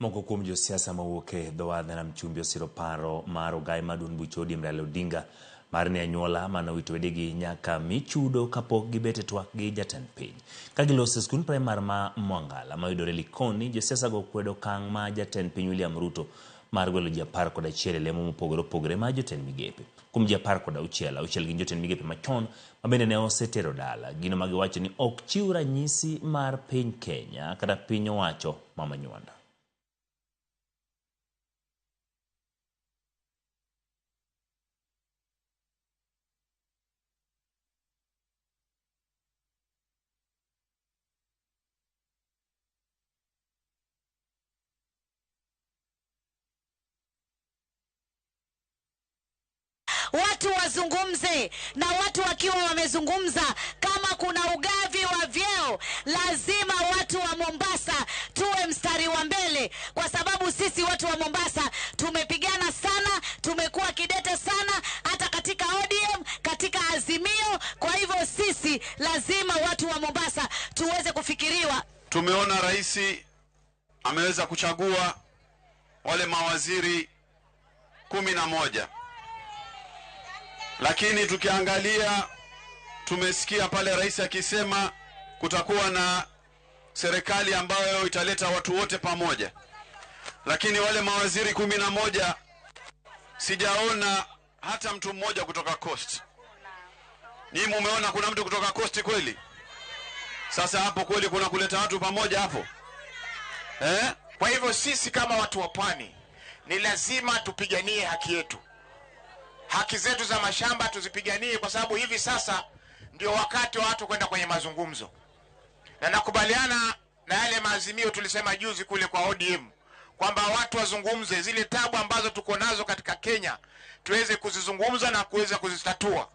Moko kuom josiasa mawuok e dho wadh nam chumbi osiro paro mar ogai mar duond buch ODM Raila Odinga mar ni anyuola mane owito wedegi nyaka mi chudo kapok gibet e twak gi jatend piny. Ka giloso e skund primar ma Mwangala mayudore Likoni, josiasa go kwedo okang' ma jatend piny William Ruto mar gwelo ji 11 e lemo mopogore opogore mar jotend migepe. Kuom ji 16, auchiel gin jotend migepe machon ma bende ne osetero dala. Gino ma giwacho ni ok chiw ranyisi mar piny Kenya kata piny owacho ma Manywanda. Watu wazungumze, na watu wakiwa wamezungumza, kama kuna ugavi wa vyeo, lazima watu wa Mombasa tuwe mstari wa mbele, kwa sababu sisi watu wa Mombasa tumepigana sana, tumekuwa kidete sana, hata katika ODM, katika Azimio. Kwa hivyo sisi lazima watu wa Mombasa tuweze kufikiriwa. Tumeona rais ameweza kuchagua wale mawaziri 11. Lakini tukiangalia tumesikia pale rais akisema kutakuwa na serikali ambayo italeta watu wote pamoja. Lakini wale mawaziri 11 sijaona hata mtu mmoja kutoka Coast. Ni mumeona kuna mtu kutoka Coast kweli? Sasa hapo kweli kuna kuleta watu pamoja hapo? Kwa hivyo sisi kama watu wa pwani ni lazima tupiganie haki yetu. Haki zetu za mashamba tuzipiganie, kwa sababu hivi sasa ndio wakati wa watu kwenda kwenye mazungumzo. Na nakubaliana na yale maazimio tulisema juzi kule kwa ODM kwamba watu wazungumze zile tabu ambazo tuko nazo katika Kenya, tuweze kuzizungumza na kuweza kuzitatua.